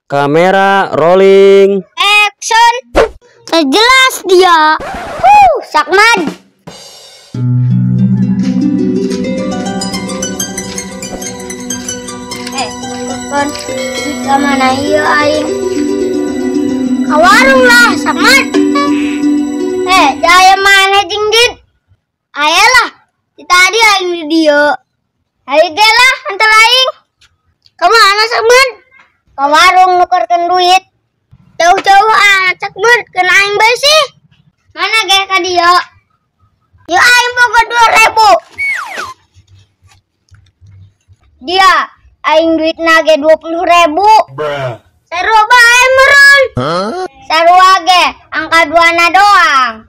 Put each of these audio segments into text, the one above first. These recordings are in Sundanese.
Kamera rolling. Action. Jelas dia. Sakman. Kon mana iya aing? Ka warung lah, Sakman. Jaya mana jinggit? Ayalah, tadi aing di dieu. Ayo ge lah antar aing. Ka mana Sakman? Ka warung nukerkeun duit. Jauh-jauh ah, Sakman, keun aing bae sih. Mana ge ka dieu? Yuk aing boga 2.000. Dia aing duit nage 20.000. Sarua bae meureun. Sarua ge angka 2 na doang.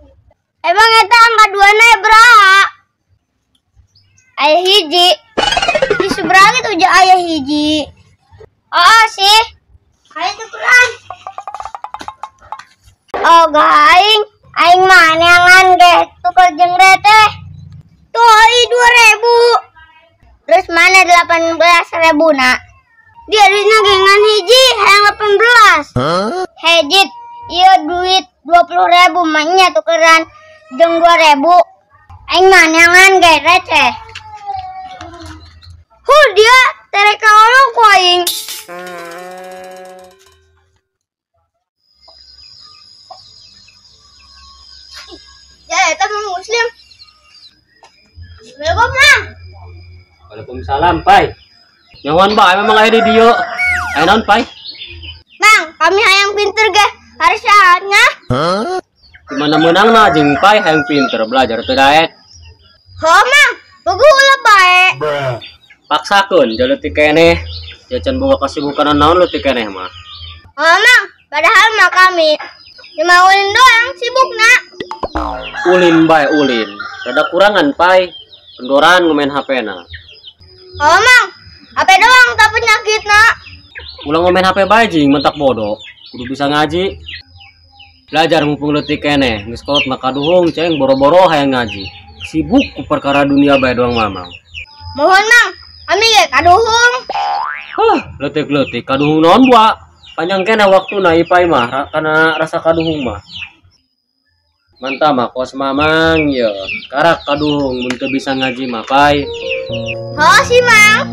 Emang eta angka 2 na beraha? Aya hiji. Di seberang itu aja aya hiji. Oh sih. Ayo tukeran. Oh gak aing. Aing mah neangan ge tuker jeung teh. Tuh ai 2.000. Terus mana 18.000 nak? Dia duitnya gengan hiji, hayang 18. Hejit, iya duit 20.000 mahnya tukeran jeung 2.000. Aing mah neangan ge receh. Huh, dia terek kaolong ku aing. Ya, eta mah muslim. Assalamualaikum, Mang. Waalaikumsalam, Pai. Nyawan bae memang aya di dieu. Aya naon, Pai? Mang, kami hayang pinter ge, harus saatnya. Gimana meunangna jeung Pai hayang pinter belajar teu daek. Heuh, Mang, boga ulah bae. Paksakeun ja leutik keneh. Ja can boga kasibukan naon leutik keneh mah. Heuh, Mang, padahal mah kami cuma ulin doang sibukna. Ulin bae ulin. Rada kurangan, Pai. Kendoran ngomain HP-na. Oh, Mang, HP doang tak penyakit nak. Ulah ngomain HP bae jing mentak bodoh. Kudu bisa ngaji. Belajar mumpung leutik keneh, geus kolot mah kaduhung ceng boro-boro hayang ngaji. Sibuk ku perkara dunia bae doang mamang. Mohon, Mang, kami ge kaduhung. Huh, leutik-leutik kaduhung naon buah? Panjang keneh waktuna ipai mah kana rasa kaduhung mah. Mantap mah kos mamang ye. Karak kaduhung mun teu bisa ngaji mah, Pai. Heuh sih, Mang.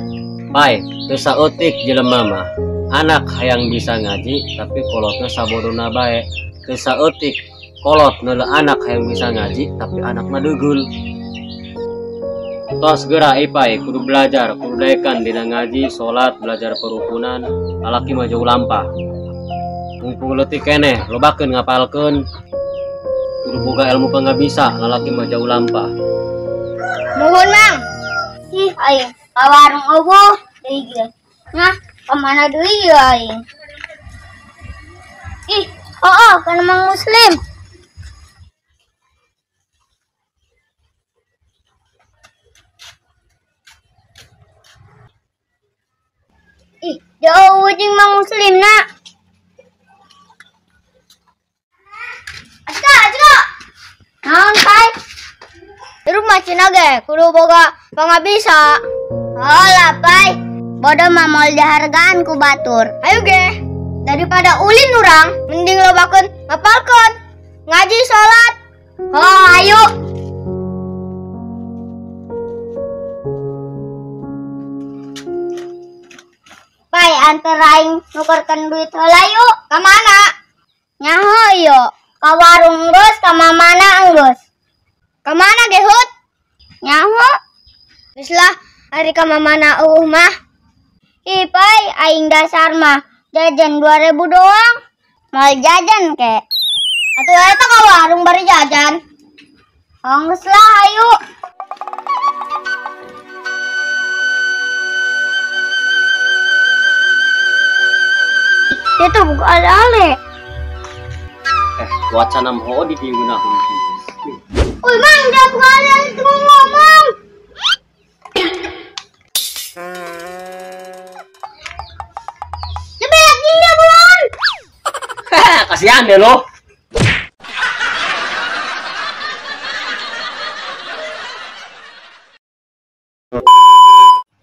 Pai, teu saeutik jelema mah. Anak hayang bisa ngaji tapi kolotna sabodona bae. Teu saeutik kolot neuleuh anak hayang bisa ngaji tapi anak mah degeul. Tos geura ipai kudu belajar, kudu daekan dina ngaji, salat, belajar perukunan, lalaki mah jauh lampah. Mumpung leutik keneh, lobakeun ngapalkeun. Kudu boga ilmu pangabisa, lalaki mah jauh lampah. Nuhun, Mang. Ih, aing ka warung eueuh deui ge. Nah, ka mana deui ya aing? Ih, oh, kana Mang Muslim. Ih, jauh jeung Mang Muslim nak. Aska, aska. Naon, Pai? Di rumah Cina ge kudu boga pangabisa. Hola, Pai. Bodoh mah moal dihargaan ku batur. Ayo ge. Daripada ulin urang, mending lobakeun ngapalkeun, ngaji salat. Oh, ayo. Pai, antar aing nukerkeun duit heula yuk. Ka mana? Nyaho yo. Ka warung geus, ka mamana geus. Ka mana ge hut? Nyaho. Geus lah, ari ka mamana eueuh mah. Ih, Pai, aing dasar mah jajan 2.000 doang. Moal jajan ke. Atuh eta ka warung bari jajan. Oh, geus lah, ayo. Itu buka ale-ale. Wacana mah di dieu geunahun. Uy, Mang, jangan buka ale-ale itu ngomong. Lebih dia buruan. Kasihan deh lo.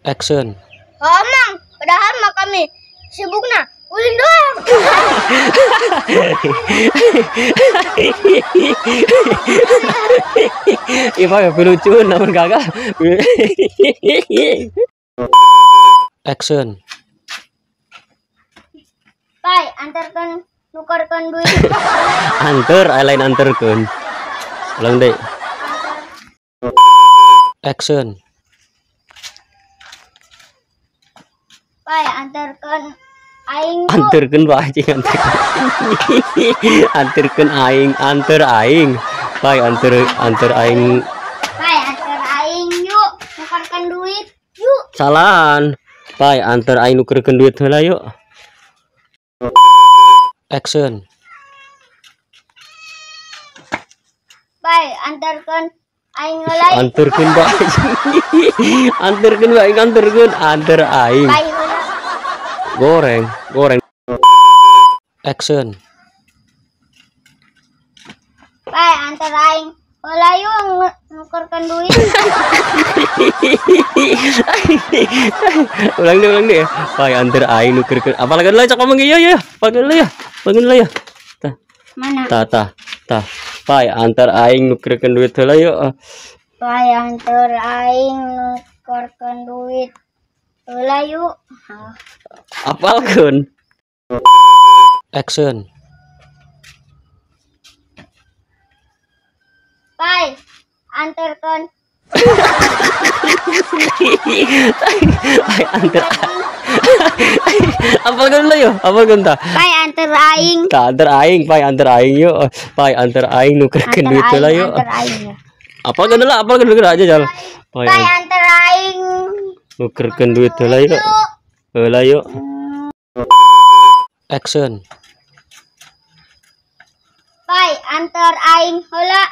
Action. Oh, Mang, padahal mah kami sibukna ulin doang. Ipa lucu namun gagal. Action. Pai, antarkan nukarkan duit. Anter, lain antarkan. Ulang deh. Action. Pai, antarkan aing. Antarkan bae anjing antarkan. Antarkan aing, anter aing. Pai, anter anter aing. Pai, anter aing yuk, nukarkan duit yuk. Salahan. Pai, anter aing nukerkeun duit heula yuk. Action. Pai, antarkan aing heula. Anterkeun bae. Anterkeun bae, anterkeun, anter aing. Pai heula. Goreng, goreng. Action. Pai, anter aing heula yuk nukerkeun duit. Ulang deh, ulang deh. Pai, anter aing nukerkeun. Apalagi lah cak ngomong ieu ya. Apalagi lah ya. Apalagi lah ya. Tah. Mana? Tah, tah, tah. Pai, anter aing nukerkeun duit heula yuk. Pai, anter aing nukerkeun duit heula yuk. Apalkeun. Action. Pai, anterkan. Pai, anter. Apalkeun lah yuk, apalkeun tah. Pai, anter aing. Tah, anter aing, pai, anter aing yuk. Pai, anter aing nukerkeun duit heula yuk. Anter aing ya. Apalkeun lah, apalkeun aja jal. Pai, anter aing nukerkeun duit heula yuk. Heula yuk. Action. Pai, anter aing heula.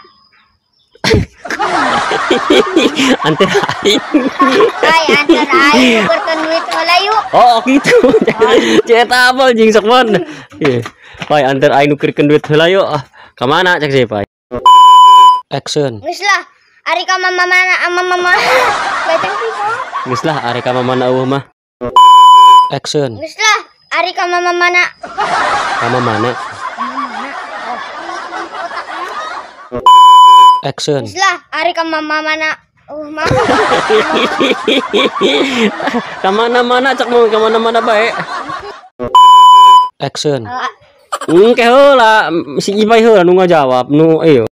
Anter aing. Pai, anter aing nukerkeun duit heula yuk. Oh, gitu. Cetak apa jeung sok mon. Pai, anter aing nukerkeun duit heula yuk. Ka mana cek sih, Pai? Action. Geus lah, ari ka mama mana ama mama. Geus lah, ari ka mama eueuh mah. Action. Geus lah, ari ka mama mana? Ka mama mana? Action. Geus lah, ari ka mama mana? Mah. Ka mana-mana cak mau ka mana-mana bae. Action. Engke heula si Ibai heula nu ngajawab nu ieu.